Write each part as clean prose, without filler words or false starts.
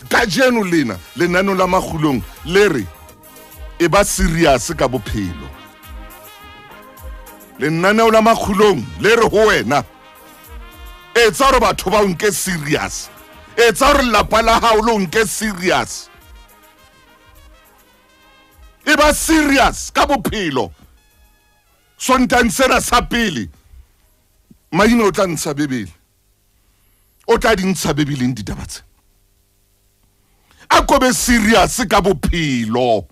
Kajeno lena lenano la Makgulong le re e ba serious ka bophelo. Lenaneo la Makgulong le re ho wena etsa hore batho ba o nke serious, etsa hore lelapa la hao le o nke serious. E ba serious ka bophelo. Sontang sena sa pele maina o tla ntsha Bebele, o tla di ntsha Bebeleng ditaba tse. A ko be serious ka bophelo.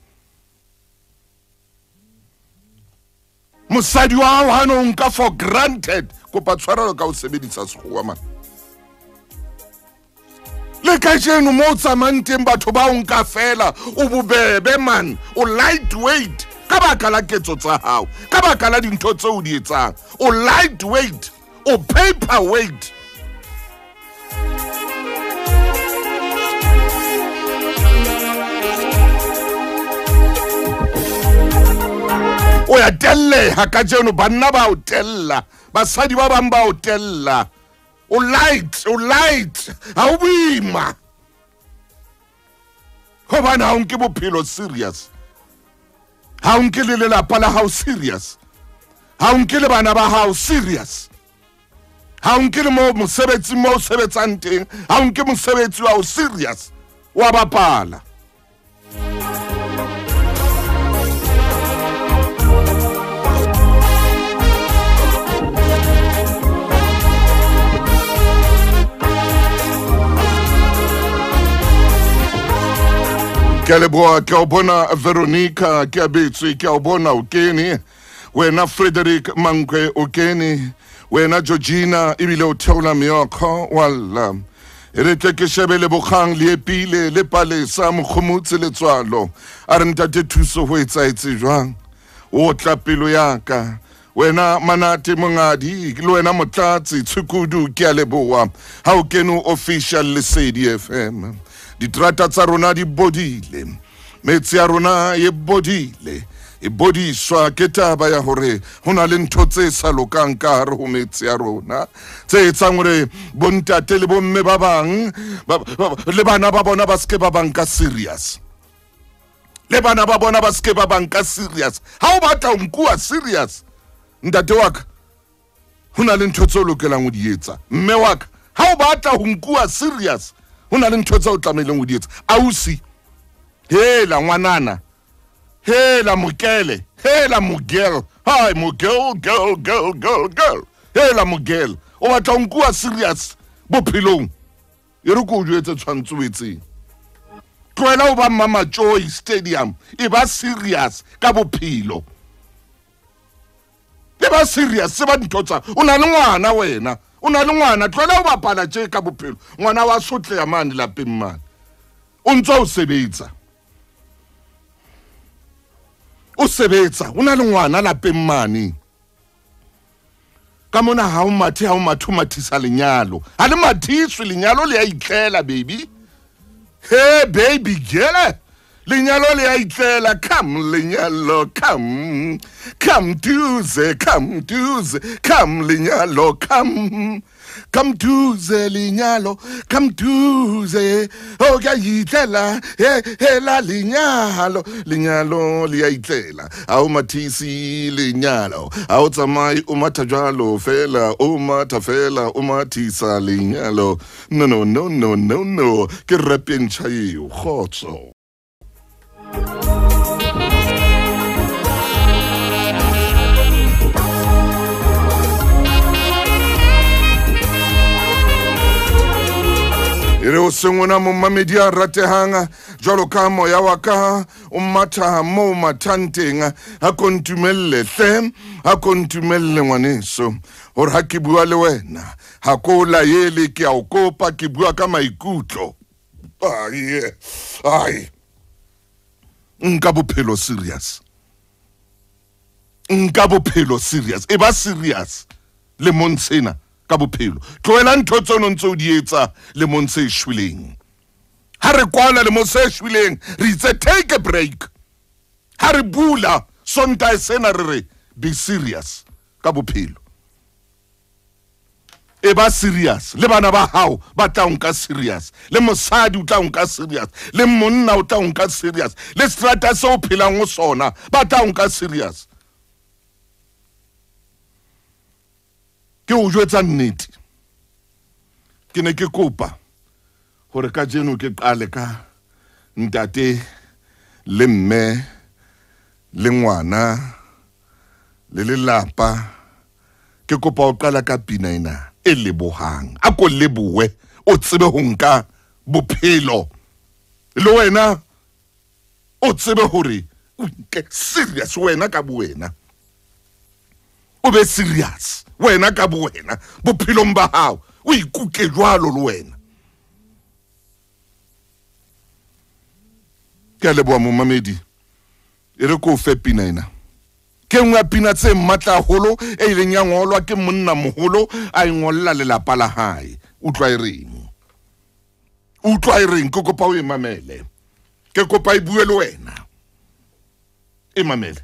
Mosadi wa hao ha no nka for granted, kopa tshwarelo ka o sebedisa sekgowa man. Le kajeno mo o tsamayang teng batho ba o nka fela, o bobebe man, o lightweight ka baka la ketso tsa hao, ka baka la dintho tseo o di etsang. O lightweight, o paperweight. O ya telleha kajeno, banna ba o tella, basadi ba bang ba o tella. O light, o light, ha o boima. Hobane ha o nke bophelo serious, ha o nke le lelapa la hao serious, ha o nke le bana ba hao serious, ha o nke le mo mosebetsing mo o sebetsang teng, ha o nke mosebetsi wa hao serious, wa bapala. Ke a leboha, ke a o bona Veronica, ke a betswe, ke a o bona o kene. Wena Frederick Mankwe o kene, wena Georgina ebile o theola meokgo walla. E re tle ke shebe Lebogang le epile le Palesa Mokgomotse Letswalo. A re ntate Thuso ho etsahetse jwang? O tla pelo ya ka. Wena Manate Mongadi le wena Motlatsi Tshukudu, ke a leboha. Ha o kene official Lesedi FM. Diterata tsa rona di bodile, metsi a rona e bodile, e bodiswa ke taba ya hore ho na le ntho tse sa lokang ka hare ho metsi a rona, tse etsang hore bontate le bomme ba bang le bana ba bona ba seke ba banka serious, le bana ba bona ba seke ba banka serious. Ha o batla ho nkuwa serious, ntate wa ka, ho na le ntho tse o lokelang ho di etsa. Mme wa ka, ha o batla ho nkuwa serious, ho na le ntho tse o tlamehileng ho di etsa. Ausi, hela ngwanana, hela mokele, hela mogirl, hi mogirl, girl, girl, girl, girl, hela mogirl. O batla ho nkuwa serious bophelong, e re ko o jwetse tshwantse o etseng. Tlohela ho ba Mama Joy Stadium, e ba serious ka bophelo. E ba serious, tseba dintho tsa. O na le ngwana wena, o na le ngwana, tlohela ho bapala tje ka bophelo. Ngwana wa sotleha mane lapeng mane, o ntse o sebetsa, o sebetsa, o na le ngwana lapeng mane. Ka mona ha o mathe, ha o mathe, o mathisa lenyalo. Ha le mathiswe lenyalo, le ya itlela baby. Hey baby girl, lenyalo le ya itlela. Come lenyalo, come, come tuze, come tuze, come lenyalo, come, come tuze lenyalo, come tuze. Oh ya itlela, he he la lenyalo, lenyalo le ya itlela. Ha o mathisi lenyalo, ha o tsamaye o matha jwalo fela, o matha fela, o mathisa lenyalo. No no no no no no, ke rap e ntjha eo, kgotso. E re o seng ona momamedi a ratehang jwalo ka moya wa ka o matha mo o mathang teng, ha ko ntumelle hle, ha ko ntumelle ngwaneso hore ha ke bua le wena ha ko laele, ke a o kopa, ke bua ka maikutlo. Ai, ai, nka bophelo serious, nka bophelo serious, e ba serious le montsena ka bophelo. Tlohela ntho tseo o ntse o di etsa lemong se shweleng. Ha re kwala lemong se shweleng, re itse take a break. Ha re bula Sontaha sena re re be serious ka bophelo. E ba serious le bana ba hao ba tla nka serious, le mosadi o tla nka serious, le monna o tla nka serious, le strata se o phelang ho sona ba tla nka serious. Ke o jwetsa nnete, ke ne ke kopa hore kajeno ke qale ka ntate le mme le ngwana le lelapa. Ke kopa o qala ka pina ena e lebohang. A ko lebohe, o tsebe ho nka bophelo le wena, o tsebe hore o nke serious wena ka bowena, o be serious wena ka bowena bophelong ba hao, o ikuke jwalo le wena. Ke a leboha momamedi, e re ko fe pina ena. Ke nngwe ya pina tse matla haholo e ileng ya ngolwa ke monna moholo, a e ngolla lelapa la hae. Utlwa e reng, utlwa e reng, ke kopa o e mamele, ke kopa e bue le wena, e mamele.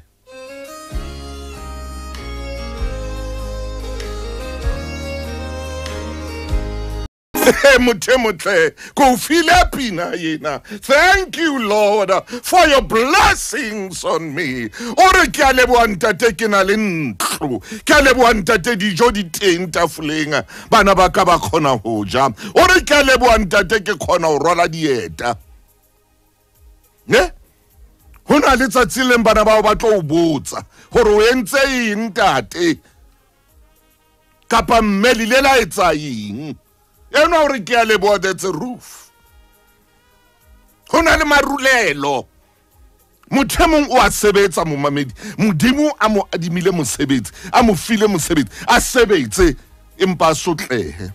Motho motle, ko file pina yena. Thank you Lord for your blessings on me. O re ke a leboha ntate, ke na le ntlo, ke a leboha ntate, dijo di teng tafoleng, bana ba ka ba kgona ho ja. O re ke a leboha ntate, ke kgona ho rwala dieta. Ne ho na le tsatsi leng bana bao ba tlo o botsa hore o entse eng ntate, kapa mme le ile la etsa eng. Eno hore ke a leboha, that's a roof. Ho na le marulelo. Motho e mong o a sebetsa momamedi, Modimo a mo adimile mosebetsi, a mo file mosebetsi, a sebetse empa a sotlehe.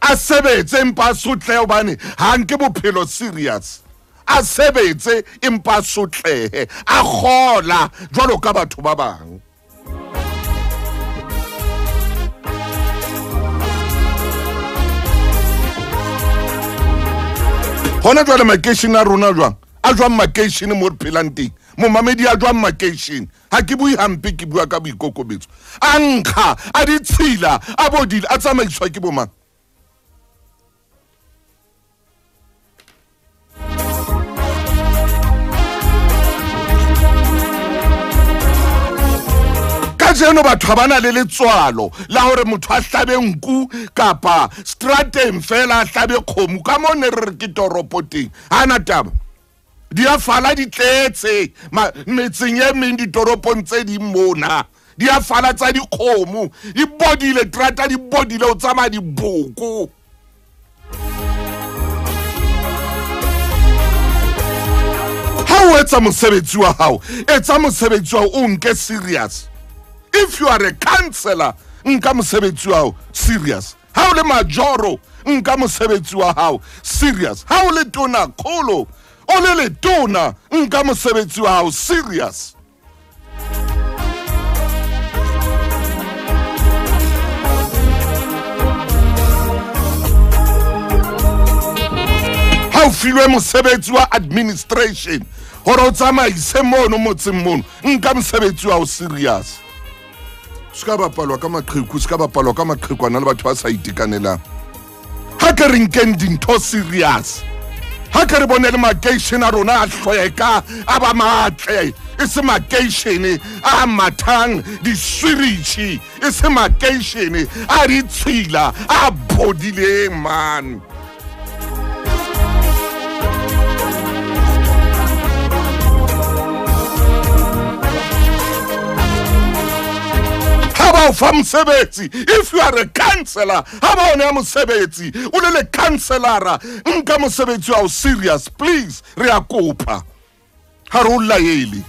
A sebetse empa a sotlehe hobane ha nke bophelo serious. A sebetse empa a sotlehe, a kgola jwalo ka batho ba bang. Hona jwale makeishene a rona jwang? A jwang makeishene mo re phelang teng? Momamedi a jwang makeishene? Ha ke bue hampe, ke bua ka boikokobetso. A nkga, a ditshila, a bodile, a tsamaiswa ke bomang? Kajeno batho ha ba na le letswalo la hore motho a hlabe nku kapa strateng fela a hlabe kgomo, ka mo ne re re ke toropo teng. Ha na taba, di a fala di tletse metseng e meng, ditoropong tse ding mona di a fala tsa dikgomo, di bodile terata, di bodile, o tsamaya diboko. Ha o etsa mosebetsi wa hao, etsa mosebetsi wa hao o nke serious. If you are a counselor, nka mosebetsi wa hao serious. Ha o le majoro, nka mosebetsi wa hao serious. Ha o le tona kgolo, o le letona, nka mosebetsi wa hao serious. Ha o filwe mosebetsi wa administration hore o tsamaise mono motseng mono, nka mosebetsi wa hao serious. Se ka bapalwa ka maqheku, se ka bapalwa ka maqhekwana le batho ba sa itekanelang. Ha ke re nkeng dintho serious. Ha ke re bone le makeishene a rona a hlweka, a ba matle, e se makeishene a mathang diswiritjhi, e se makeishene a ditshila, a bodileng man. Ha ba o fa mosebetsi, if you are a counselor, ha ba o nea mosebetsi, o le le counselora, nka mosebetsi wa hao serious, please, re a kopa. Ha re o laele,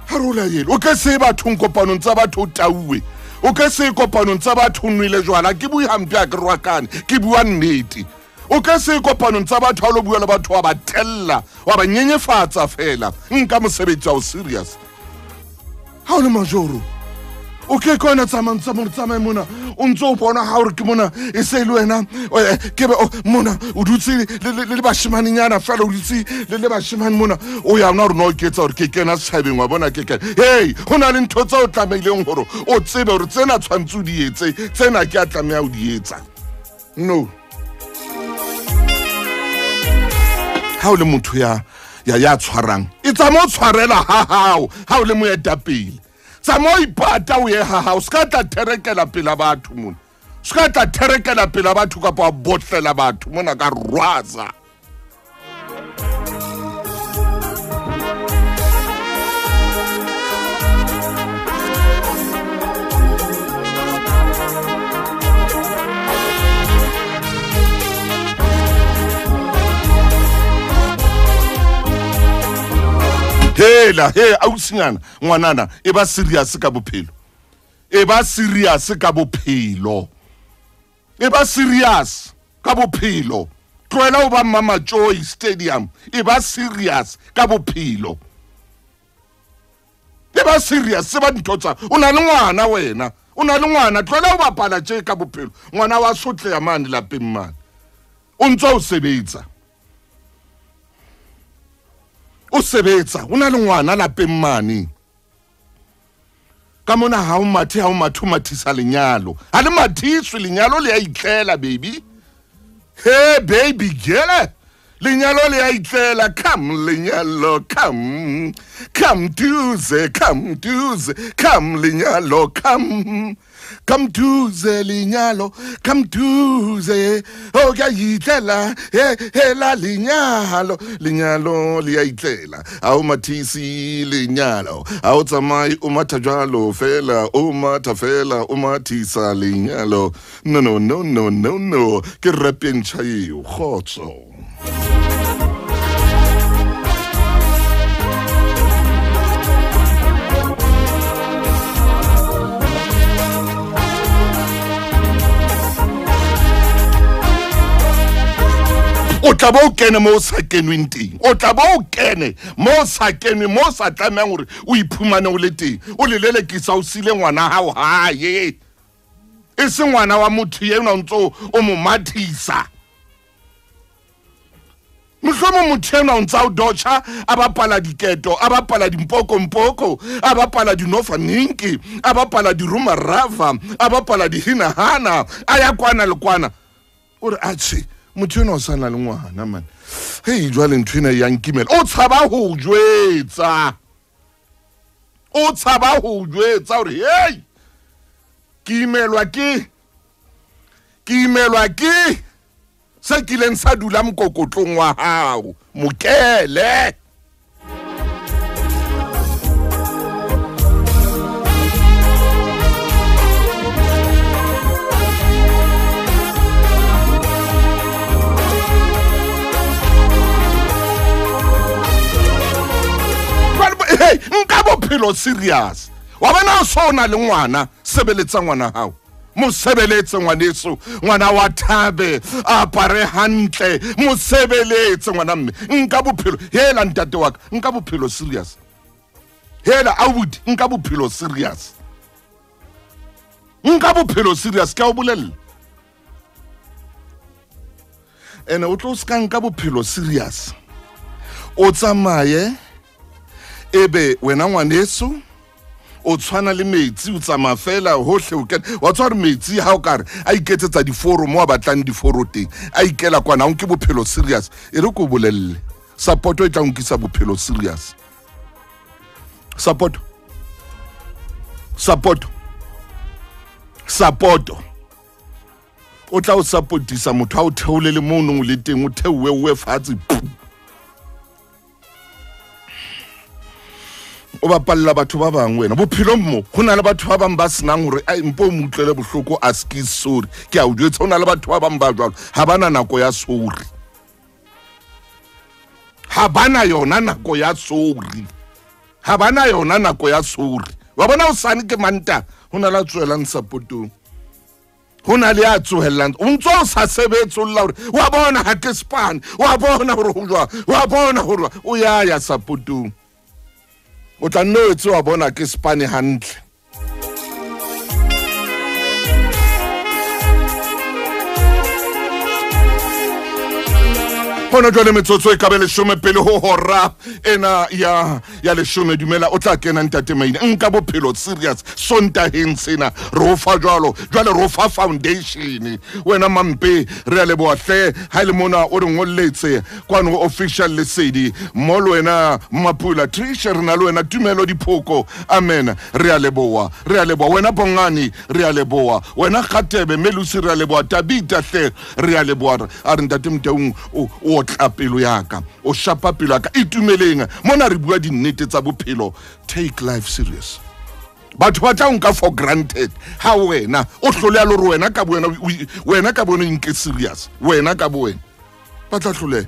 ha re o laele. O ke se bathong kopanong tsa batho o tauwe, o ke se kopanong tsa batho o nwele jwala. Ke bue hampe ha ke rwakane, ke bua nnete. O ke se kopanong tsa batho ha o lo bua le batho wa ba tella, wa ba nyenyefatsa fela. Nka mosebetsi wa hao serious. Ha o le majoro, O ke kona tsamaya mona o ntse o bona ha hore ke mona e se le wena ke be mona o dutse le bashimanenyana fela o dutse le bashimane mona o ya ona hore no ke etsa hore ke kena setjhabeng wa bona ke kena. Hey, ho na le ntho tse o tlamehileng hore o tsebe hore tsena tshwantse o di etse, tsena ke a tlameha o di etsa. No, ha o le motho ya tshwarang e tsamaya o tshwarela ha hao, ha o le moetapele tsamaya o ipata o ye ha hao, se ka tla therekela pela batho mona, se ka tla therekela pela batho kapa wa botlela batho mona ka rwaza. Hela, he, ausinyana, ngwanana, e ba serious ka bophelo. E ba serious ka bophelo. E ba serious ka bophelo. Tlohela ho ba Mama Joy Stadium. E ba serious ka bophelo. E ba serious, se ba ntho tsa. O na le ngwana wena. O na le ngwana, tlohela ho bapala tje ka bophelo. Ngwana wa sotleha mane lapeng mane. O ntse o sebetsa. O sebetsa, o na le ngwana lapeng mane. Ka mona ha o mathe, ha o mathe, o mathisa lenyalo. Ha le mathiswe lenyalo le ya itlela, baby. Hey, baby girl. Lenyalo le ya itlela. Come lenyalo, come. Come tuze, come tuze. Come lenyalo, come. Come tuze lenyalo, come tuze. Oh, ya itlela, he la lenyalo, lenyalo le ya itlela. Ha o mathisi lenyalo, ha o tsamaye o matha jwalo fela, o matha fela, o mathisa lenyalo. No, no, no, no, no, no. Ke rap e ntjha eo, kgotso. O tla ba o kene mo o sa kenweng teng, o tla ba o kene mo o sa kenwe, mo o sa tlamehang hore o iphumane o le teng, o le lelekisa o sile ngwana hao hae, e se ngwana wa motho enwa o ntso o mo mathisa. Mohlomong motho enwa o ntsa o dotjha, a bapala diketo, a bapala dimpokompoko, a bapala dinofaninki, a bapala dirumarava, a bapala dihinahana, a ya kwana le kwana. O re atjhe, motho enwa o sa na le ngwana man. Hei, jwale ntho ena ya nkimela. O tshaba ho jwetsa. O tshaba ho jwetsa hore hey, ke imelwa ke se kileng sa dula mokokotlong wa hao, mokele. Hey, nka bophelo serious. Wa bona o so na le ngwana, sebeletsa ngwana hao. Mo sebeletse ngwaneso, ngwana wa thabe, a apare hantle, mo sebeletse ngwana mme. Nka bophelo, hela ntate wa ka, nka bophelo serious. Hela abuti, nka bophelo serious. Nka bophelo serious, ke a o bolella. Ene o tlo ska nka bophelo serious. O tsamaye ebe wena ngwaneso o tshwana le metsi, o tsamaya fela hohle o kena. Wa tswa hore metsi ha o kare a iketsetsa diforo mo a batlang diforo teng, a ikela kwana, ha o nke bophelo serious. E re ko bolelle, support e tla nkisa bophelo serious. Support, support, support. O tla o supportisa motho ha o theolele mo o nong o le teng, o theowe o we fatshe. O bapalla batho ba bang wena bophelong mo ho na le batho ba bang ba senang hore ai mpo o mo utlwele bohloko, a ske sorry. Ke a o jwetsa, ho na le batho ba bang ba jwalo, ha bana nako ya sorry, ha bana yona nako ya sorry, ha bana yona nako ya sorry. Wa bona o sane ke manta, ho na la tswelang supportong, ho na le ya tsohellang, o ntso o sa sebetse o lla hore wa bona ha ke spane, wa bona hore ho jwang, wa bona hore o ya ya supportong. O tla nno etse wa bona ke spane hantle. Hona jwale metsotso e ka be 10 pele ho hora ena ya 10. Dumela, o tla kena ntate Maine. Nka bophelo serious Sontaheng sena, re o fa jwalo jwale, re o fa foundation. Wena Mampe, re a leboha hle ha e le mona o re ngolletse kwano official lesedi mo. Le wena Mapula Trisha, re na le wena Tumelo Diphoko, amen, re a leboha, re a leboha. Wena Bongani, re a leboha. Wena Kgatebe Melusi, re a leboha. Tabita hle, re a leboha. A re ntate Motaung, o otla pelo yaka, o shapa pelo yaka. Itumeleng mona, re bua dinnete tsa bophelo. Take life serious. Batho ba tla o nka for granted ha wena o hloleha le hore wena ka bo wena wena ka bo wena o nke serious. Wena ka bo wena ba tla hloleha.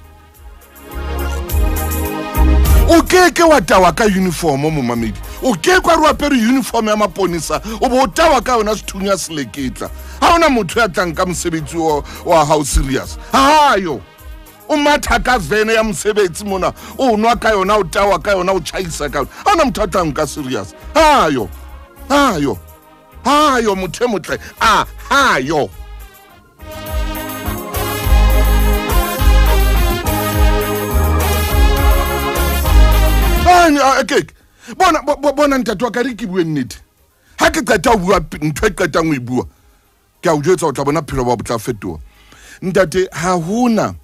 O keke wa tawa ka uniform, momamedi. O ke kwa re o apere uniform ya maponisa, o bo o tawa ka yona sethunya seleketla. Ha ona motho ya tlang ka mosebetsi wa hao serious. Hayo o matha ka vene ya mosebetsi mona, o nwa ka yona, o tawa ka yona, o tjhaisa ka yona, ha ona motho a tlang ka serious. Hayo, hayo, hayo, motho e motle a hayo. Ke bona, bona ntate wa ka, re ke bue nnete. Ha ke qeta ho bua ntho e qetang ho e bua, ke a o jwetsa, o tla bona phelo ba bo tla fetoha. Ntate, ha hona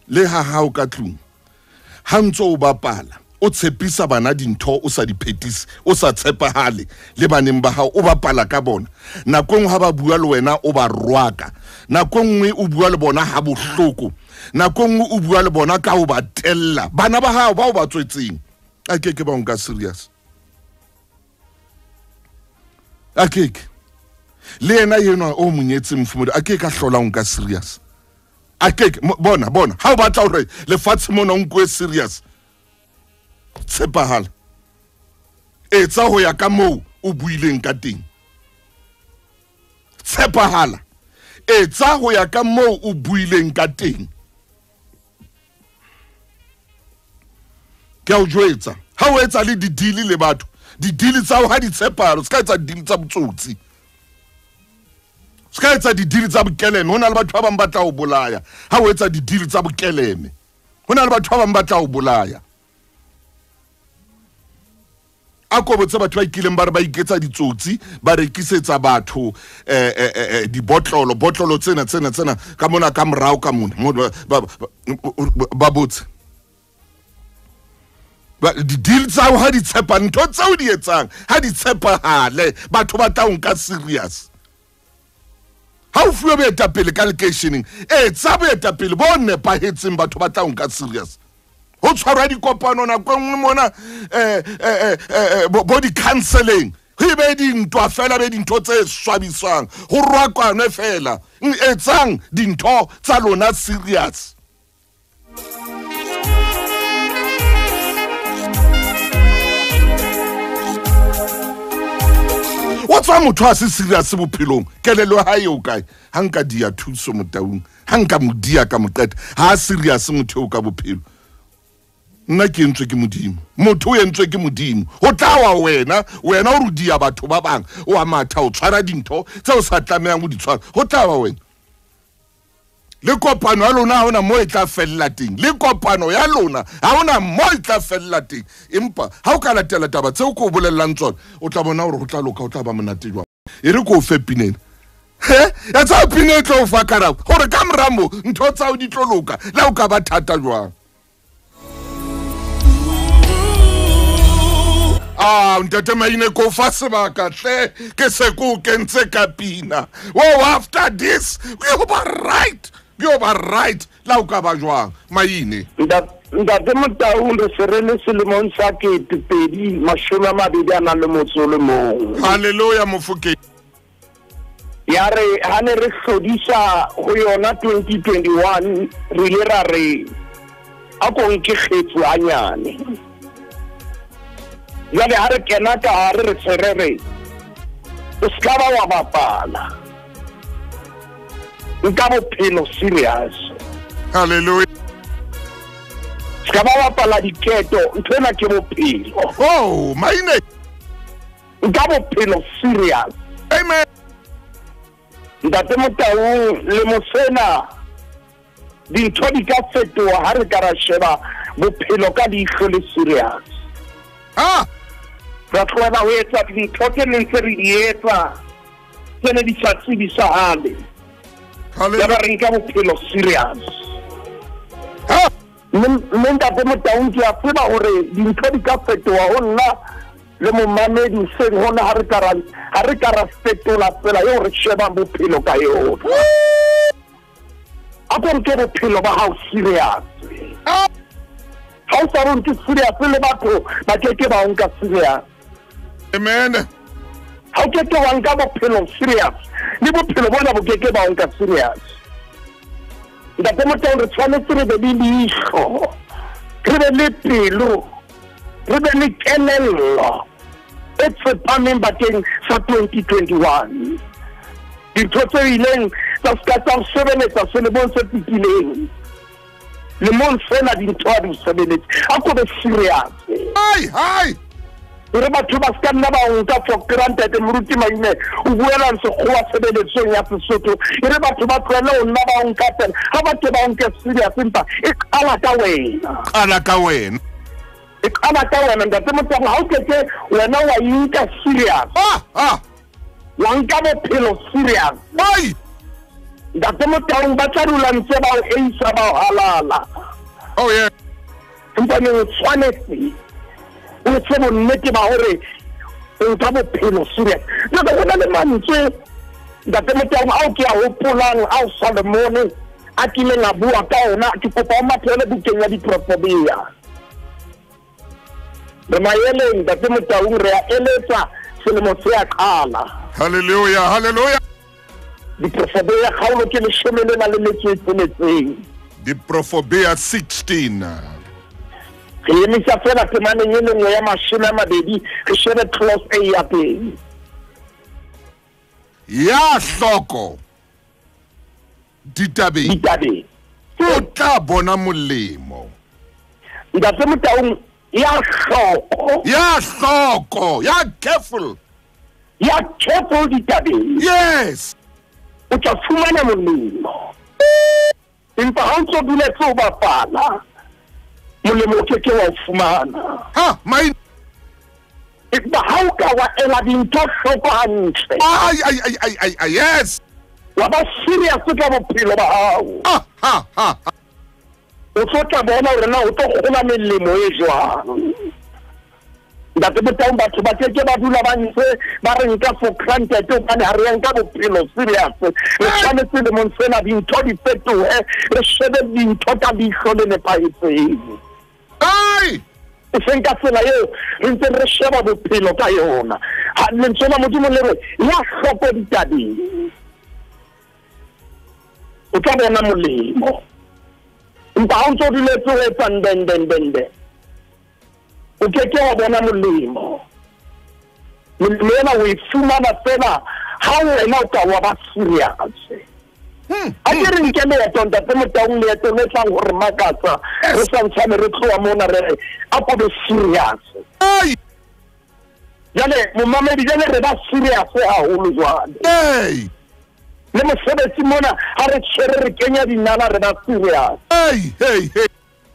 le ha hao ka tlung, ha ntso o bapala, o tshepisa bana dintho, o sa di phethise, o sa tshepahale le baneng ba hao, o bapala ka bona. Nako e nngwe ha ba bua le wena, o ba rwaka. Nako e nngwe o bua le bona ha bohloko. Nako e nngwe o bua le bona ka ho ba tella. Bana ba hao bao ba tswetseng, a ke ke ba o nka serious, a keke. Le yena enwa o monyetseng, mofumodi, a ke ka hlola o nka serious, a keke. Bona, bona, ha o batla hore lefatshe mona o nkuwe serious, tshepahala, etsa ho ya ka moo o buileng ka teng. Tshepahala, etsa ho ya ka moo o buileng ka teng. Ke a o jwetsa, ha o etsa le di-deal le batho, di-deal tsa hao ha di tshepahale. O se ka etsa di-deal tsa botsotsi, se ka etsa di-deal tsa bokeleme. Ho na le batho ba bang ba tla o bolaya ha o etsa di-deal tsa bokeleme. Ho na le batho ba bang ba tla o bolaya. A ko botse batho ba ikileng ba re ba iketsa ditsotsi, ba rekisetsa batho dibotlolo, botlolo tsena tsena tsena ka mona ka morao ka mona. Ba botse. Di-deal tsa hao ha di tshepa, ntho tseo di etsang ha di tshepahale, batho ba tla o nka serious. Ha o fuwe boetapele ka lekeisheneng, etsa boetapele bo nepahetseng, batho ba tla o nka serious. Ho tshwarwa dikopano nako e nngwe mona, bo di-counselling, ho be dintwa fela, be dintho tse swabisang, ho rwakwanwe fela. Etsang dintho tsa lona serious. Wa tswa motho a se serious bophelong, kelello ha eo kae? Ha nka dia thuso Motaung, ha nka mo dia ka mo qeta, ha a serious motho eo ka bophelo. Nna ke entswe ke Modimo, motho o entswe ke Modimo. Ho tla wa wena, wena o re dia batho ba bang, o a matha, o tshwara dintho tse o sa tlamehang ho di tshwara. Ho tla wa wena le kopano ya lona, ha hona mo e tla fella teng. Le kopano ya lona, ha hona mo e tla fella teng. Empa ha o ka latela taba tseo ke o bolellang tsona, o tla bona hore ho tla loka, ho tla ba monate jwang. E re ko o fe pinena he ya tsa pina e tlo o fa karabo hore ka mora moo ntho tsa hao di tlo loka, le ha o ka ba thata jwang. Ah, ntate Maine, ko fa sebaka hle, ke se ko o kentse ka pina. Oh, after this we ba right, we ba right, la o ka ba jwang, Maine. Ntate Motaung, re se re le selemong sa 2021. Halleluja, Mofokeng. Ya re ha ne re hlodisa ho yona 2021, re ile ra re a ko nke kgetfu hanyane. Jwale ha re kena ka hare, re se re re o ska ba wa bapala, nka bophelo serious. Halleluja. Ska ba bapala diketo, nthwena ke bophelo. Oh, Maine. Nka bophelo serious. Amen. Ntate Motaung, le mosena Dintho di ka fetoha ha re ka ra sheba bophelo ka leihlo le serious. Ra tlohela ho etsa dintho tse neng tse re di etsa tse ne di sa tsebisahale. Ya ba re nka bophelo serious. Mme Ntate Motaung, ke a tseba hore dintho di ka fetoha ho nna le momamedi hoseng hona ha re ka ra fetola tsela eo re shebang bophelo ka yona. A ko nke bophelo ba hao serious. Ha o sa bo nke serious le batho ba ke ke ba o nka serious. Amen. Ha o ke ke wa nka bophelo serious, le bophelo bona bo ke ke ba o nka serious. Ntate Motaung, re tshwanetse re be le leihlo, re be le pelo, re be le kelello e tsepameng bakeng sa 2021. Dintho tse ileng tsa se ka tsa ho sebeletsa selemong se fetileng, lemong sena dintho ha di o sebeletse. A ko be serious. Hai. Hore batho ba se ka nna ba o nka for granted. Moruti Maine o buelang sekgowa tshebeletsong ya Sesotho. E re batho ba tlohele ho nna ba o nka fela. Ha ba ke ba o nke serious, empa e qala ka wena. Qala ka wena. E qala ka wena, Ntate Motaung. Ha o ke ke wena wa inka serious. Wa nka bophelo serious. Ntate Motaung, ba tla dula ntse ba o eisa, ba o halala. Oh yeah. Empa ne o tshwanetse o etse bonnete ba hore o nka bophelo serious. Jwale ho na le mantswe, Ntate Motaung, ao ke a hopolang, ao Solomone a kileng a bua ka ona. Ke kopa o mathele bukeng ya Diproverbia. Re maeleng, Ntate Motaung, re a eletsa selemo se a qala. Hallelujah, hallelujah. Diproverbia kgaolo ke 16. Diproverbia 16. Re emisa fela temaneng e le nngwe ya 20, re shebe clause A ya pele. Ya hloko ditabeng, o tla bona molemo. Ntate Motaung, ya hloko, ya hloko, ya careful, ya careful ditabeng. Yes, o tla fumana molemo. Empa ha o ntso duletse o bapala, molemo o ke ke wa o fumana. Empa ha o ka wa ela dintho hloko hantle, Ai, yes, wa ba serious ka bophelo ba hao. O tlo tla bona hore na o tlo kgola melemo e jwang. Ntate Motaung, batho ba ke ke ba dula ba ntse ba re nka for granted hobane ha re ya nka bophelo serious. Re tshwanetse lemong sena dintho di fetohe, re shebe dintho ka leihlo le nepahetseng. E seng ka tsela eo re ntse re sheba bophelo ka yona. Lentswe la Modimo le re ya hloko ditabeng, o tla bona molemo. Empa ha o ntso duletse ho etsa ndendendende, o ke ke wa bona molemo. Molemo ena o e fumana fela ha wena o ka wa ba serious. A ke re nke leeto, Ntate Motaung, leeto le tlang hore makatsa, re sa ntshane re tloha mona re re a ko be serious. Jwale momamedi, jwale re ba serious haholo jwale. Le mosebetsi mona ha re tshwere re kenya dinala, re ba serious.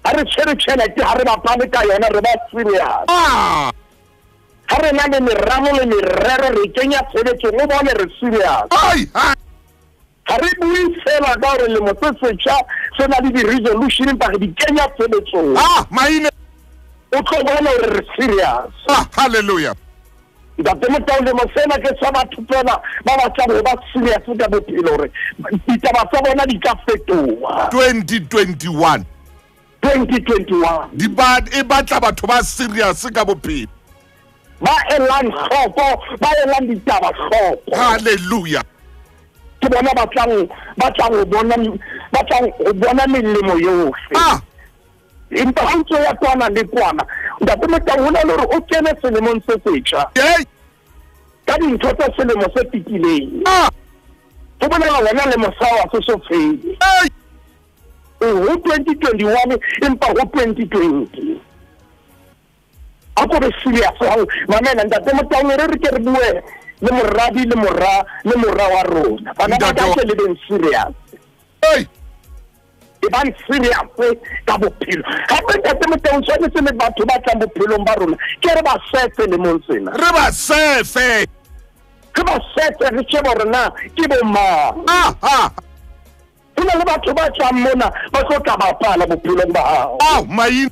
Ha re tshwere tjhelete, ha re bapale ka yona, re ba serious. Ha re na le meralo le merero, re kenya tshebetsong, o bone re serious. Ha re bue fela ka hore lemo se setjha se na le di-resolution, empa re di kenya tshebetsong. Maine. O tlo bona hore re serious. Hallelujah. Ntate Motaung, lemo sena ke sa batho fela ba batlang ho ba serious ka bophelo, hore ditaba tsa bona di ka fetoha. 2021. 2021. E batla batho ba serious ka bophelo. Ba elang hloko, ba elang ditaba hloko. Hallelujah. Ke bona ba tlang ho bona melemo yohle. Empa ha ntso ya kwana le kwana, Ntate Motaung, ho na le hore o kene selemong se setjha ka dintho tsa selemo se fetileng. Ho bolela wena le mosao wa se so fele. Ho 2021, empa ho 2020. A ko be serious hao. Mamela, Ntate Motaung, re ke re bue le moradi le mora le mora wa rona. Bana ba ka ke le beng serious. E bang serious ka bophelo. Gape Ntate Motaung tshwanetse le batho ba tlang bophelong ba rona ke re ba sefe lemong sena. Re ba sefe. Re ba sefe re shebe hore na ke bo mang. Ho na le batho ba tlang mona ba tlo tla bapala bophelong ba hao. Ao maina.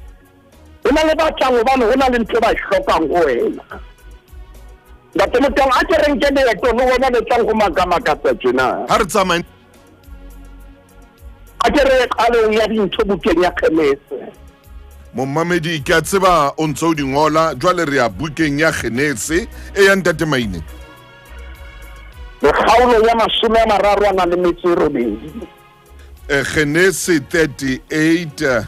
Ho na le ba tlang hobane ho na le ntho ba e hlokang ho wena. Ntate Motaung a ke re nke leeto le wena le tlang ho makamakatsa tjena. Ha re tsamaye. A ke re qalong ya dintho bukeng ya Genese. Momamedi ke a tseba o ntso o di ngola, jwale re ya bukeng ya Genese e ya Ntate Maine. Kgaolo ya 38. Genese 38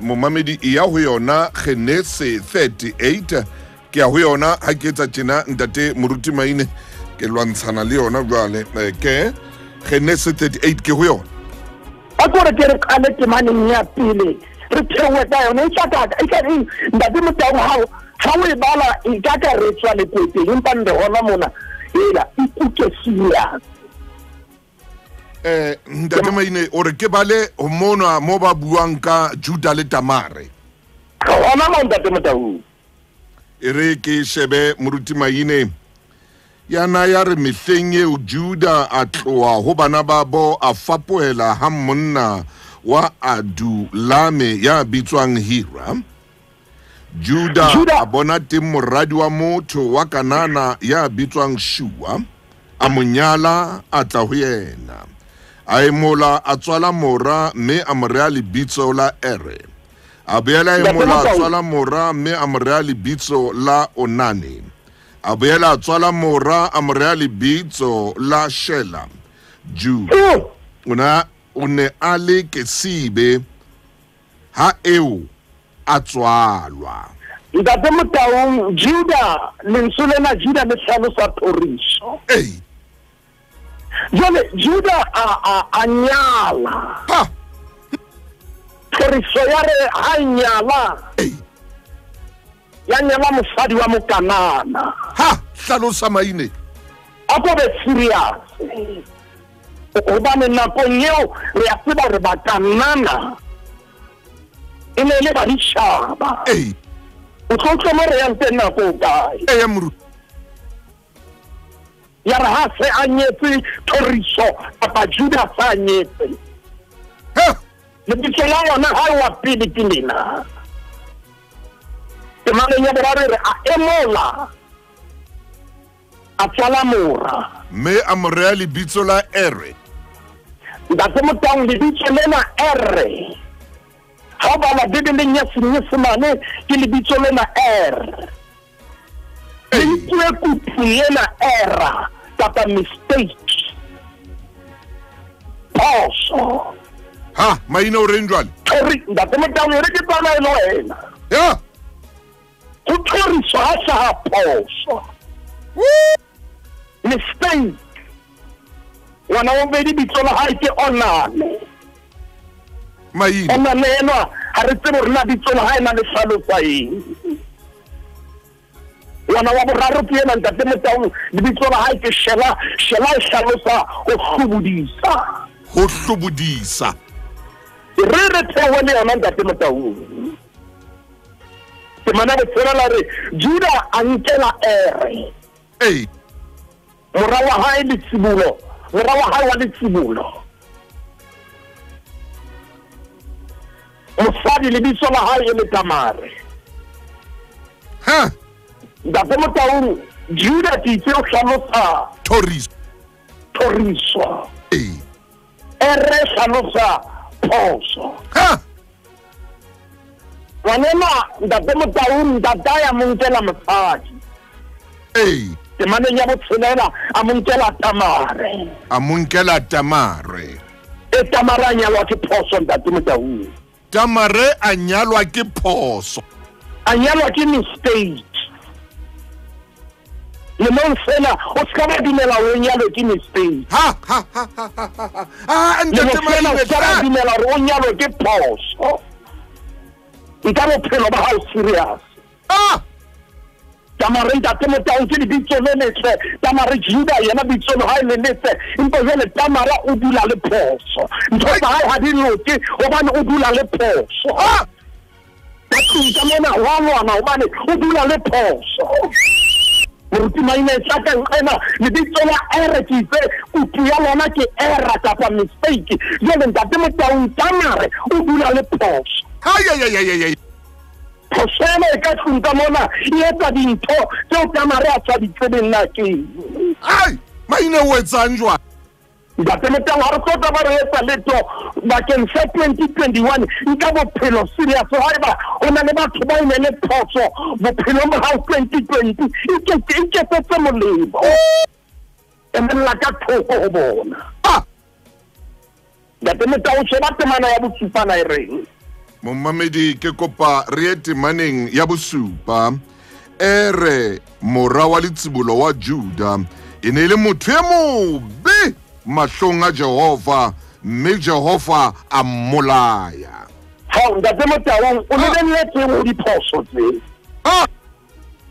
momamedi e ya ho yona Genese 38 ke ya ho yona ha ke etsa tjena Ntate Moruti Maine ke lwantshana le yona jwale ke Genese 38 ke ho yona. A ko re ke re qale temaneng ya pele re theohe ka yona e tla ka eng Ntate Motaung ha o e bala e ka ka re tswa lekweteng empa nde hona mona ela ikuke serious. Ntate Maine o re ke bale mona mo ba buang ka Juda le Tamare. Hona mo Ntate Motaung. E re ke shebe Moruti Maine. Yana ya re mehleng eo Juda a tloha ho bana babo a fapohela ha monna wa Adulame ya bitswang Hira. Juda a bona teng moradi wa motho wa Kanana ya bitswang Shua, a mo nyala a tla ho yena. A emola a tswala mora mme a mo rea lebitso la Ere. A boela emola a tswala mora mme a mo rea lebitso la Onane. A boela a tswala mora a mo rea lebitso la Shela. Juda o ne a le Kesibe ha eo a tswalwa. Ntate Motaung, Juda lentswe lena Juda le hlalosa thoriso. Ei. Jwale Juda a nyala. Ha. Thoriso ya re ha nyala. Ei. Ya nyala mosadi wa Mokanana. Ha, hlalosa Maine. A ko be serious. Hobane nakong eo re a tseba hore Bakanana e ne le baditjhaba. Ei. O tlo utlwa mo re yang teng nako o kae. Eya moruti. Ya re ha se a nyetse thoriso kapa Juda sa a nyetse. Ha. Lebitso la yona ha wa pele ke lena. Temaneng ya boraro re a emola a tswala mora mme a mo rea lebitso la Ere. Ntate Motaung lebitso lena Ere ha o bala Bibeleng ya Senyesemane ke lebitso lena Ere. Le nkuwe kutu lena era kapa mistake. Phoso. Ha, Maine o reng jwale? Ntate Motaung re ke tsamaye le wena. Ya. Ho thoriso ha hlaha phoso. Mistake. Ngwana wa bobedi bitso la hae ke Onane. Maine. Onane enwa ha re tsebe hore na bitso la hae na le hlalosa eng. Ngwana wa boraro ke yena Ntate Motaung lebitso la hae ke Shela. Shela e hlalosa ho hlobodisa. Ho hlobodisa. Re re theohe le yona Ntate Motaung. Temana botshelela la re Juda a nkela Ere. Ei. Mora wa hae letsibolo, mora wa hae wa letsibolo. Mosadi lebitso la hae e le Tamare. Ha. Ntate Motaung, Juda ke itse o hlalosa thoriso. Thoriso. Ei. Ere hlalosa phoso. Ha. Ngwanena Ntate Motaung ntatae a mo nkela mosadi. Ei. Temaneng ya botshelela a mo nkela Tamare. A mo nkela Tamare. E Tamare a nyalwa ke phoso Ntate Motaung. Tamare a nyalwa ke phoso. A nyalwa ke mistake. Lemong sena o ska ba dumela o nyalwe ke mistake. Ha ha ha ha ha. Ah, Ntate Maine, o ska ba dumela hore o nyalwe ke phoso. Nka bophelo ba hao serious. Ah! Tamare ntate Motaung ke lebitso le letle, Tamare Juda yena bitso le hae le letle, empa jwale Tamara o dula le phoso. Ntho tsa hae ha di loke hobane o dula le phoso. Ka tlung ka mona wa lwana hobane o dula le phoso. Moruti Maine tla ka nqena lebitso la ere ke itse kutu ya lona ke error kapa mistake. Jwale ntate Motaung Tamare o dula le phoso. Ai. Phoso ena e ka tlung ka mona e etsa dintho tseo Tamare a sa di tsebeng na keng. Ai, Maine o etsang jwang? Ntate Motaung ha re tlo tla ba re etsa letho bakeng sa 2021, nka bophelo serious. Haeba o na le batho ba ine le phoso bophelong ba hao 2020, iketsetse molemo. Emella ka thoko ho bona. Ntate Motaung, sheba temana ya bosupa na e reng. Momamedi ke kopa re ye temaneng ya bosupa. Ere mora wa letsibolo wa Juda e ne e le motho e mobe mahlong a Jehova, mme Jehova a mmolaya. Hao ntate Motaung, o lebelletse ho diphoso tse.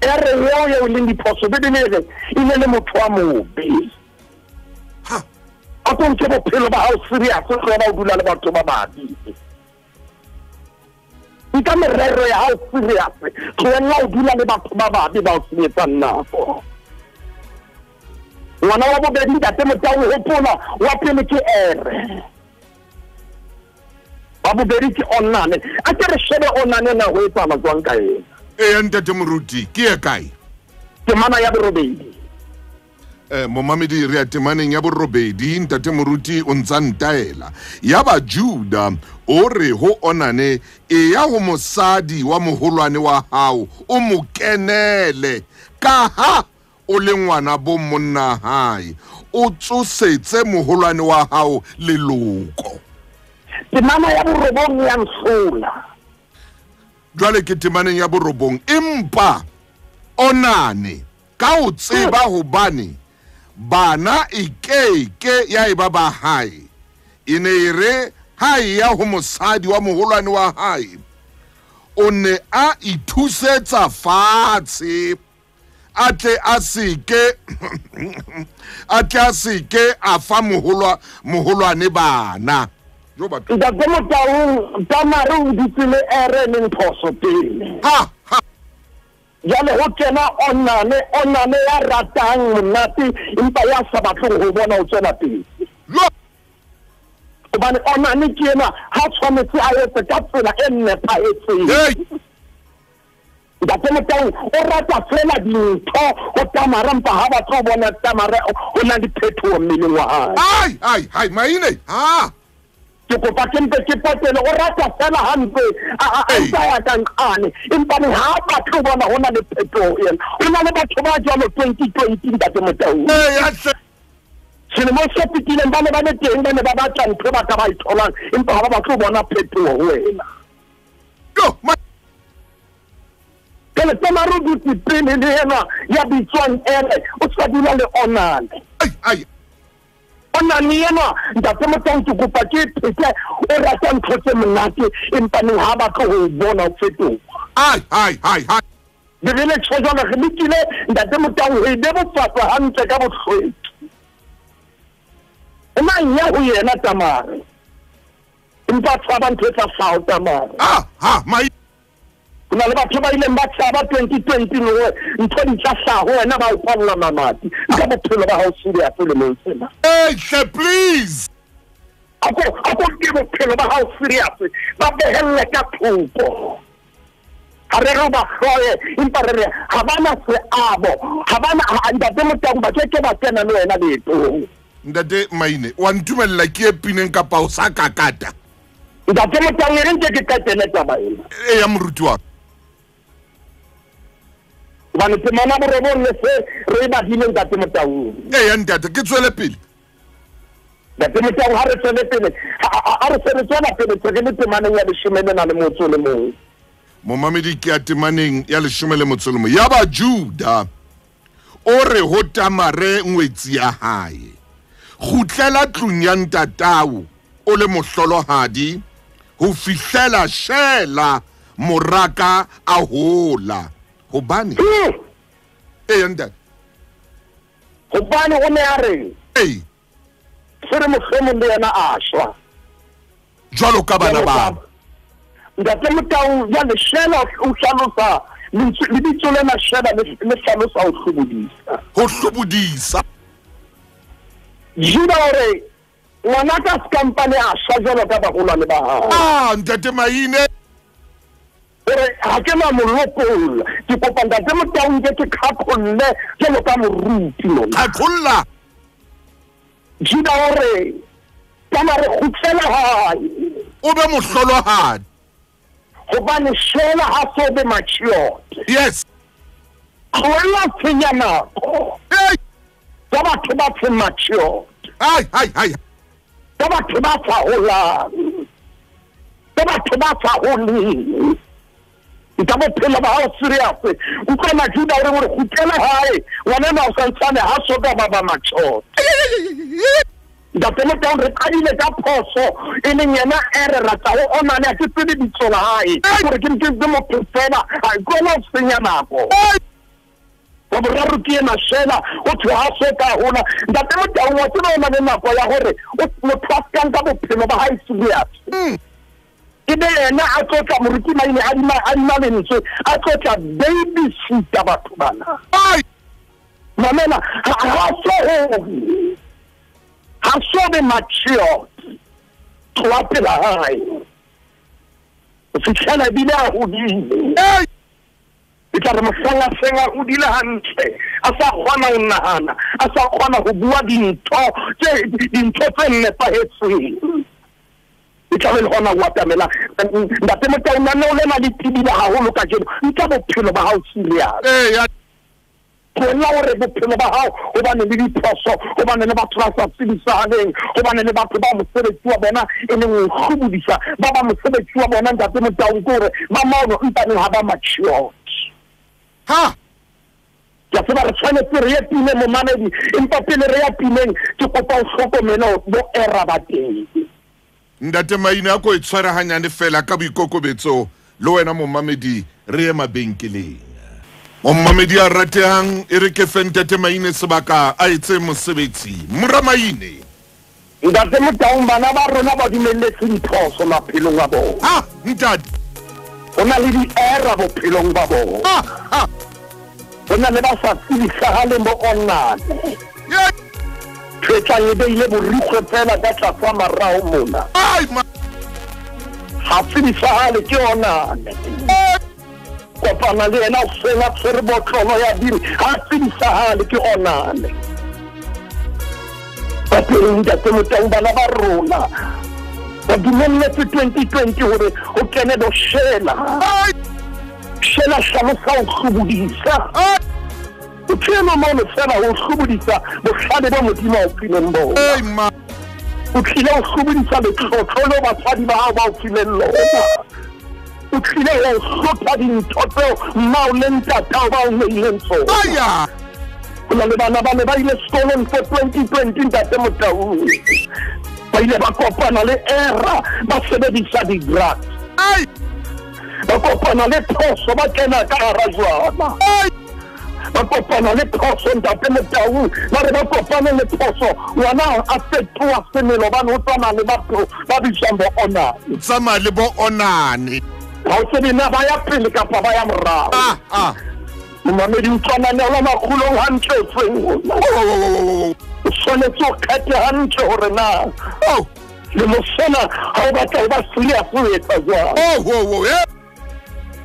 Ere eo eo leng diphoso, Bibele e re e ne le motho wa mobe. A ko nke bophelo ba hao serious, tlohela ho dula le batho ba babe. Nka merero ya hao serious, tlohella ho dula le batho ba babe ba o senyetsang nako. Ngwana wa bobedi ntate Motaung, hopola wa pele ke Ere, wa bobedi ke Onane. A ke re shebe Onane na ho etsahala jwang ka ena. Eya ntate Moruti, ke ye kae? Temana ya borobedi. Momamedi re ya temaneng ya borobedi, ntate Moruti o ntsa ntaela. Ya ba Juda o re ho Onane, e ya ho mosadi wa moholwane wa hao, o mo kenele ka ha o le ngwana bo monna hae, o tsosetse moholwane wa hao leloko. Temana ya borobong ya nhlola. Jwale ke temaneng ya borobong, empa Onane ka o tseba hobane bana e ke ya eba ba hae, e ne e re ha e ya ho mosadi wa moholwane wa hae, o ne a ithusetsa fatshe, a tle a seke a fa moholwane bana. Ntate Motaung, Tamare o dutse le Ere leng phoso pele. Jwale ho kena Onane, Onane ya ratang monate empa ya sa batleng ho bona o tswela pele. Hobane Onane ke ena ha tshwanetse a etse ka tsela e nepahetseng. Ntate Motaung o rata fela dintho ho Tamara, empa ha batle ho bona Tamara ho na le phetoho mmeleng wa hae. Ai, Maine, ha. Ke kopa ke mpe ke potele, o rata fela hampe a ntsa ya ka nqane, empa ha batle ho bona ho na le phetoho ena. Ho na le batho ba jwalo 2020 ntate Motaung. Selemong se fetileng ba ne ba le teng, ba ne ba batla ntho ba ka ba e tholang, empa ha ba batle ho bona phetoho ho wena. Jwale Tamare o dutse pele le enwa ya bitswang Ere, o sa dula le Onane. Onane enwa ntate Motaung ke kopa ke phete, o rata ntho tse monate empa neng ha batle ho bona o fetoha. Ai. Bibele tjho jwalo, re lekile ntate Motaung ho e bebofatsa hantle ka bohlweki. O mang ya ho yena Tamare, empa tshaba ntho e tla hlaha Tamare. Ho na le batho ba ileng ba tshaba 2020 hore ntho di tla hlaha ho wena, ba o kwalla mamati. Nka bophelo ba hao serious lemong sena. Hey, hle, please. A ko nke bophelo ba hao serious, ba behelle ka thoko. Ha re re ba hloye, empa re re ha ba na seabo, ha ba na ntate Motaung ba ke ke ba kena le wena leetong. Ntate Maine, wa ntumella ke e pineng kapa o sa kakata? Ntate Motaung, e re nke ke qetele taba ena. Eya moruti wa ka. Hobane temana borobong le se re e badile ntate Motaung. Eya ntate, ke tswele pele. Ntate Motaung, ha re tswele pele, ha re se re tswela pele, re le temaneng ya leshome le na le motso le mong. Momamedi ke ya temaneng ya leshome le motso le mong. Ya ba Juda o re ho Tamare ngwetsi ya hae, kgutlela tlung ya ntatao o le mohlolohadi ho fihlela Shela moraka a hola. Hobane Ee, ntate. Gobane o ne a reng? Ee. Se re mohlomong le yena a shwa. Jwalo ka bana ba. Ntate Motau jwale Shela o hlalosa lebitso lena Shela le hlalosa ho hlobodisa. Ho hlobodisa. Juda o re ngwana ka sekampane a shwa jwalo ka baholwane ba hao. Ah, ntate Maine. Ore ha ke na molokolla. Ke kopa ntate Motau nke ke qhaqholle jwalo ka moruti mona. Qhaqholla. Juda o re kana re kgutlela hae. O be mohlolohadi. Hobane Shela ha so be matured. Yes. Tlohella tshenya nako. Hey. Ka batho ba seng matured. Hai hai hai. Ka batho ba sa holang. Ka batho ba sa holeng. Nka bophelo ba hao serious. Utlwa Juda o re hore kgutlela hae. Ngwana o santsane ha so ka ba ba matured. Ntate Motau re qadile ka phoso e leng yena e re rata ho onane ha ke tsebe bitso la hae gore ke ntse motho fela ha ke ona ho senya nako. Wa boraro ke ena Shela o thwe ha so ka hola. Ntate Motau wa tseba o na le nako ya hore motho a ska nka bophelo ba hae serious. E be yena a tlotla moruti Maine a dima lentswe a tlotla babysitter batho bana. Mamela ha so hole. Ha so be matured. Tloha pela hae. O fitlhela ebile a hodile. E tla re mohlang a seng a hodile hantle, a sa kgona ho nahana, a sa kgona ho bua dintho tse nepahetseng. E tla be le hona ho atamela. Ntate Motau lenaneo lena le tebile haholo kajeno. Nka bophelo ba hao serious. Tlohella hore bophelo ba hao hobane le diphoso, hobane le batho ba sa tsebisahaleng, hobane le batho ba mosebetsi wa bona e leng ho hlobodisa, ba ba mosebetsi wa bona ntate Motau ke hore ba maono mpaneng ha ba matured. Ha! Ke a tseba re tshwanetse re ye pineng momamedi, empa pele re ya pineng ke kopa o hlokomele bo era ba teng. Ntate Maine a ko e tshware hanyane fela ka boikokobetso le wena momamedi re ye mabenkeleng. Momamedi a ratehang e re ke fe ntate Maine sebaka a etse mosebetsi. Mora Maine. Ntate Motau bana ba rona ba dumelletse diphoso maphelong a bona. Ha, ntate. Ho na le di-error bophelong ba bona. Ha, ha. Ho na le ba sa tsebisahaleng bo onane. Thetlang e beile borikgwe fela ka tlasa marao mona. Ha tsebisahale ke onane. Kopana le yena o sena tshwere botlolo ya biri ha tsebisahale ke onane. Ba pele ntate Motau bana ba rona ba dumelletse 2020 hore ho kene bo Shela. Shela hlalosa ho hlobodisa. O tlile mono fela ho hlobodisa bohlale ba Modimo a o fileng bona. O tlile ho hlobodisa letlotlo leo batswadi ba hao ba o fileng lona. O tlile ho hlotha dintho tseo mmao le ntatao ba o neileng tsona. Ho na le bana ba ne ba ile sekolong for 2020 ntate Motau. Ba ile ba kopana le era ba sebedisa di-drugs. Ba kopana le phoso ba kena ka hara jwala. Ba kopana le phoso ntate Motau, ba re ba kopane le phoso ngwana a fetoha semelo bane o tsamaya le batho ba bitswang bo onane. Tsamaya le bo onane. Ha o tsebe na ba ya pele kapa ba ya morao. Momamedi o utlwa lenaneo la Makgulong hantle o tsweng. O tshwanetse o kgethe hantle hore na lemo sena ha o batla ho ba serious o etsa jwang.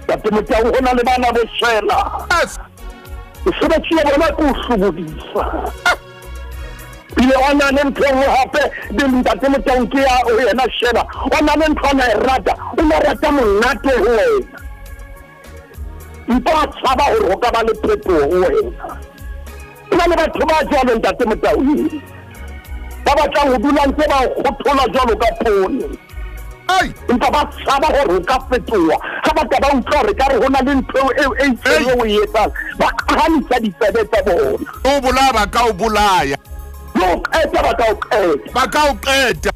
Ntate Motau ho na le bana bo Shela. Mosebetsi wa bona ke ho hlobodisa. Ebile o na le ntho e nngwe hape be ntate Motau ke ya ho yena Shela. O na le ntho a na e rata, o na rata monate ho wena. Mpa a tshaba hore ho ka ba le phetoho ho wena. Ho na le batho ba jwalo ntate Motau. Ba batlang ho dula ntse ba o kgothola jwalo ka poone. Empa ba tshaba hore o ka fetoha. Ha ba ka ba utlwa hore ka re ho na le ntho eo e itseng eo o e etsang, ba qhamisa ditsebe tsa bona. O bolaya ba ka o bolaya. O qeta ba ka o qeta. Ba ka o qeta.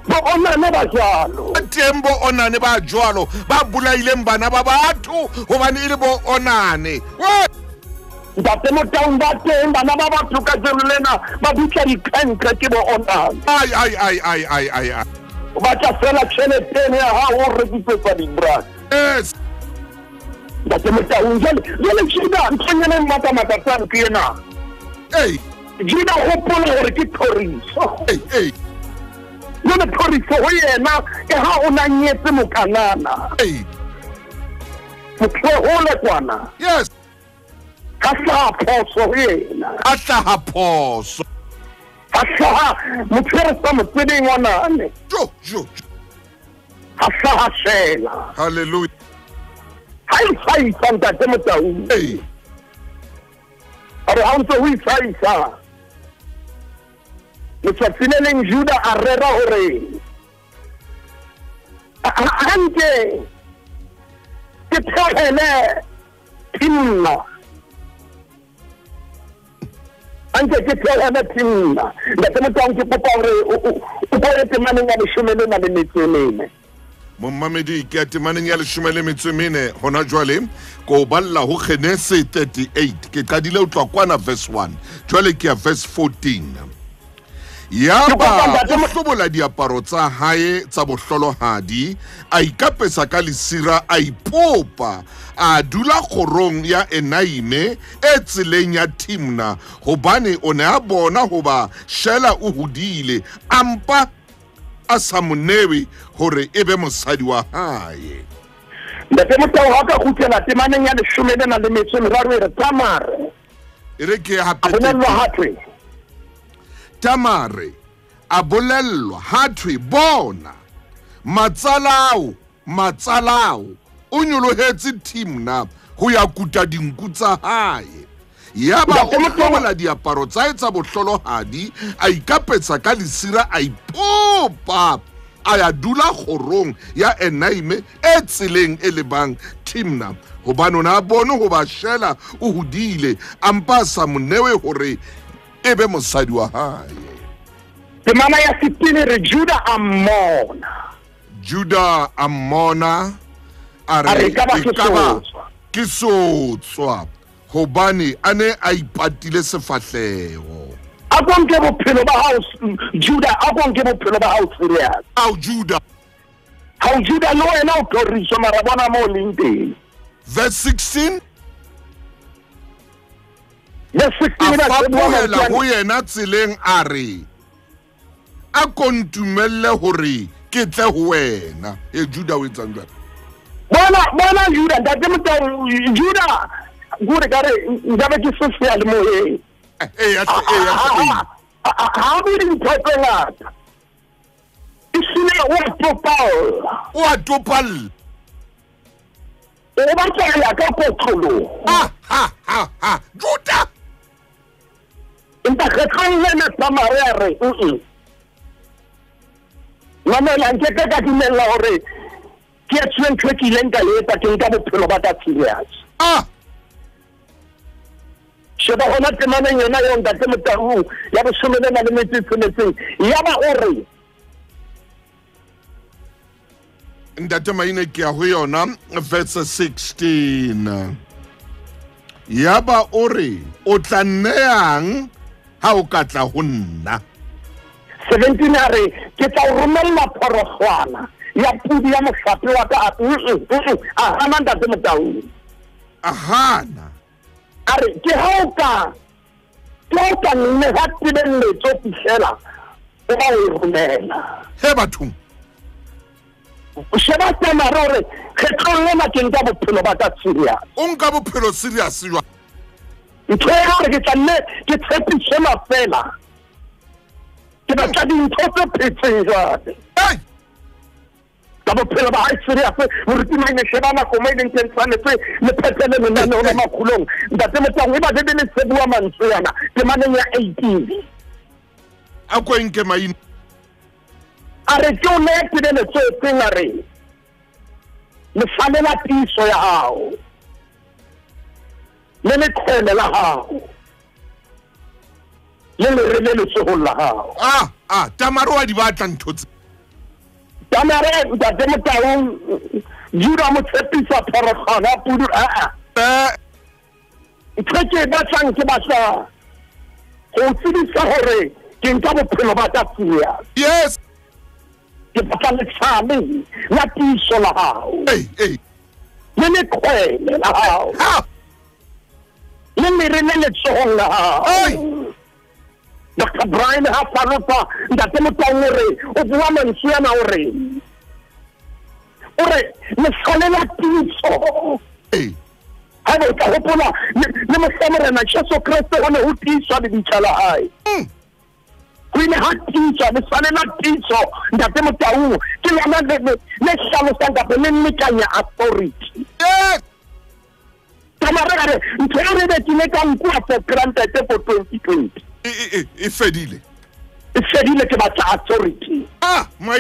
Bo onane ba jwalo. Teng bo onane ba jwalo, ba bolaileng bana ba batho hobane e le bo onane. Ntate Motaung ba teng bana ba batho ka jeno lena ba bitsa dikanka ke bo onane. Ai ai ai ai ai ai ai. O batla fela tjhelete eno ya hao o rekisetsa di-drugs. Yes. Ntate Motaung jwale Juda nthonyana e makamakatsang ke ena. Ei. Juda hopola hore ke thoriso. Ei ei. Jwale thoriso ho yena ke ha o na nyetse mokanana. Ei. Motho hole kwana. Yes. Ka hlaha phoso ho yena. A hlaha phoso. Ha hlaha motho e re sa mo tsebeng ngwanane. Jo jo. Ha hlaha Shela. Hallelujah. Ha e hlahisa ntate Motaung. Ei. A re ha o ntse o itlhahisa. Letsatsi le leng Juda a rera hore hanke ke theohele Timna. Anke ke theohele Timna. Ntate Motaung ke kopa hore o bone temaneng ya 14. Momamedi ke ya temaneng ya 14 hona jwale ko balla ho Genese 38 ke qadile ho tloha kwana verse 1 jwale ke ya verse 14. Yaba o hlobola diaparo tsa hae tsa bohlolohadi a ikapesa ka lesira a ipopa a dula kgorong ya Enaime e tseleng ya Timna hobane o ne a bona hoba Shela o hodile a mpa a sa mo newe hore e be mosadi wa hae. Ntate Motaung ha ka kgutlela temaneng ya 13 e re Tamare. E re ke hape A bolellwa hathwe. Tamare a bolellwa hathwe bona matsalao o nyolohetse Timna ho ya kuta dinku tsa hae. Yaba o hlobola diaparo tsa hae tsa bohlolohadi a ikapetsa ka lesira a ipopa a ya dula kgorong ya Enaime e tseleng e lebang Timna hobane o ne a bone hoba Shela o hodile a mpa a sa mo newe hore e be mosadi wa hae. Temana ya 15 re Juda a mmona. Juda a mmona a re e ka ba ke sotswa hobane a ne a ipatile sefahleho. A ko nke bophelo ba hao Juda, a ko nke bophelo ba hao serious. Ao Juda. Hao Juda le wena o thoriso mara bona mo leng teng. Verse 16. Verse 16 a fapohela ho yena tseleng a re a ko ntumelle hore ke tle ho wena. E Juda o etsang jwang? Bona Juda ntate Motaung Juda kore ka re nkabe ke se seyalemoyeng. Ee Ha o dintho tse ngata. Ehlile o a topalla. O a topalla. O batla ho ya ka kotloloho. Ha ha ha ha Juda. Empa kgetlong lena Tamare a re mamela nke ka dumella hore ke etsuwe ntho e ke ileng ka e etsa ke nka bophelo ba ka serious. Ah. Sheba hona temaneng yona eo ntate Motaung ya 16 yaba o re Ntate Maine ke ya ho yona verse 16. Yaba o re o tla nneyang ha o ka tla ho nna. 17 a re ke tla o romella phoroswana ya pudi ya mohlape wa ka. A hana ntate Motaung. A hana. A re ke ha o ka nne ha tebelletso fihlela o ba o e romela. He bathong. O sheba Tamare hore kgetlong lena ke nka bophelo ba ka serious. O nka bophelo serious jwang? Ntho ya hore ke tla nne ke tshepishe mafela. Ke batla dintho tse phetseng jwale. Hey! Ka bophelo ba hae serious moruti Maine sheba nako mo e leng teng tshwanetse le phethele lenaneo la makgolong. Ntate Motaung e ba Bebele se bua mantswe ana temaneng ya 18. A ko nke Maine. A re ke o neye tebeletso e feng a re lefalela tiiso ya hao le leqhwele la hao le lere le letsohong la hao. Ah Tamare wa di batla ntho tse. Tamare ntate Motaung Juda mo tshepisa phoroswana ya pudu a. Ntho e ke e batlang ke batla go tsebisa gore ke nka bophelo ba ka serious. Yes. Ke batla letshale la tiiso la hao. Hey, hey. Le leqhwele la hao. Ha. Le lere le letsohong la hao. Hey. Dr. Brian ha hlalosa ntate Motaung o re o bua mantswe ana o re lehlale la tiiso. Hey. Ha o tla hopola le mohla Morena Jesu Kreste o ne ho tiiswa lebitla la hae. Ho ile ha tiiswa lehlale la tiiso ntate Motaung ke lona le hlalosang kapa le lekanya authority. Yes. Tamare ntho e re bekile ka nkuwa for granted for 2020. E fedile. E fedile ke batla authority. Ah, my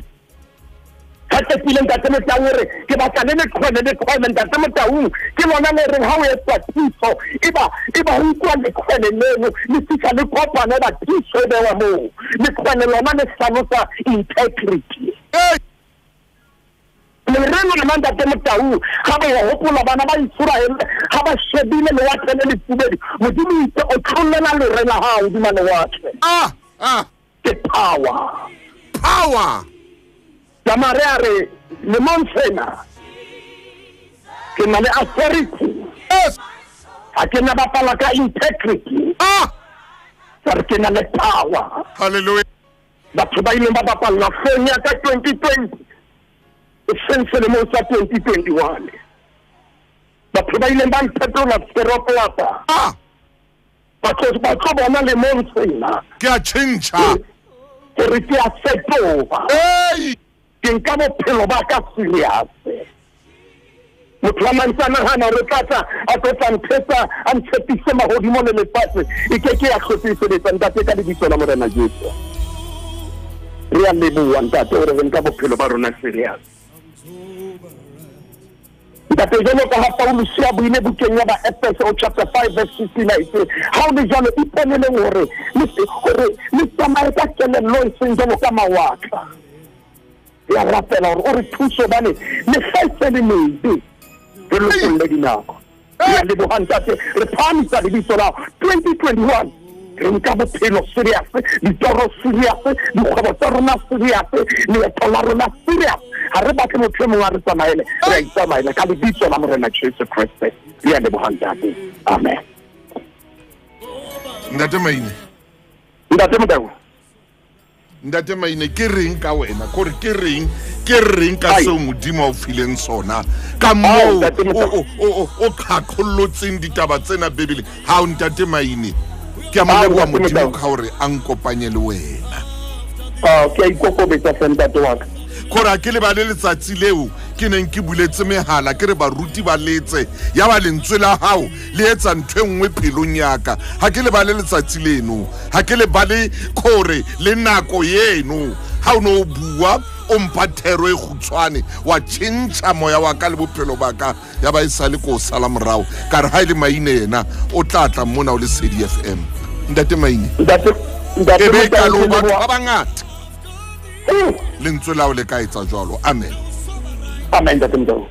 ka tsepile ntate Motaung hore ke batla le leqhwele ntate Motaung ke lona le reng ha o etsa tiiso eba ho nkuwa leqhwele leno le fihla le kopana ba tiiso e bewa moo. Leqhwele lona le hlalosa integrity. Le reng lona ntate Motaung ga ba hopola bana ba Israel ga ba shebile lewatle le lefubedu Modimo itse o tlollela lere la hao hodima lewatle. Ah, ah. Ke power. Power. Tamare a re lemong sena ke na le authority. Yes. Ha ke na bapala ka integrity. Ah. Re ke na le power. Hallelujah. Batho ba ileng ba bapalla phone ya ka 2020 e seng selemong sa 2021. Batho ba ileng ba mphetola seropo wa ka. Ah. Batho ba tlo bona lemong sena ke a tjhentjha. Gore ke a fetoha. Hey. Ke nka bophelo ba ka serious. Motho wa mantse a nahana hore tlatla a tlo tla nthetsa a ntshepise mahodimo le lefatshe e ke ke ya hlotse e sebetsa ntate ka lebitso la Morena Jesu. Re a leboha ntate hore re nka bophelo ba rona serious. Ntate jwalo ka ha Paulus a buile bukeng ya Baefese o chapter 5 verse 15 a itse ha o le jwalo iponeleng hore le tsamaye ka kelello e seng jwalo ka mawatla. Ya rapela hore o re thuse hobane mehla e se le mebe re lokolle dinako. Re a leboha ntate re phahamisa lebitso la 2021 re nka bophelo serious, ditoro serious, dikgwebo tsa rona serious, leeto la rona serious. Ha re batle motho e mongwe a re tsamaele, re a itsamaela ka lebitso la Morena Jesu Kreste. Re a leboha ntate. Amen. Ntate Maine. Ntate Motaung. Ntate Maine ke reng ka wena? Kore ke reng ka seo Modimo a o fileng sona? Ka moo o qhaqhollotseng ditaba tsena Bibele. Ha o ntate Maine ke a mo leboha Modimo ka hore a nkopanye le wena. Ke a ikokobetsa hle ntate wa ka. Kore ha ke lebale letsatsi leo ke neng ke buletse mehala ke re baruti ba letse ya ba lentswe la hao le etsa ntho e nngwe pelong ya ka. Ha ke lebale letsatsi leno, ha ke lebale kore le nako eno ha o no o bua o mpha thero e kgutshwane wa tjhentjha moya wa ka le bophelo ba ka ya ba e sale ko sala morao ka re ha ile Maine yena o tla tla mona o le Lesedi FM. Ntate Maine ntate e be ka lo batho ba bangata lentswe lao le ka etsa jwalo. Amen. Amen ntate Motaung.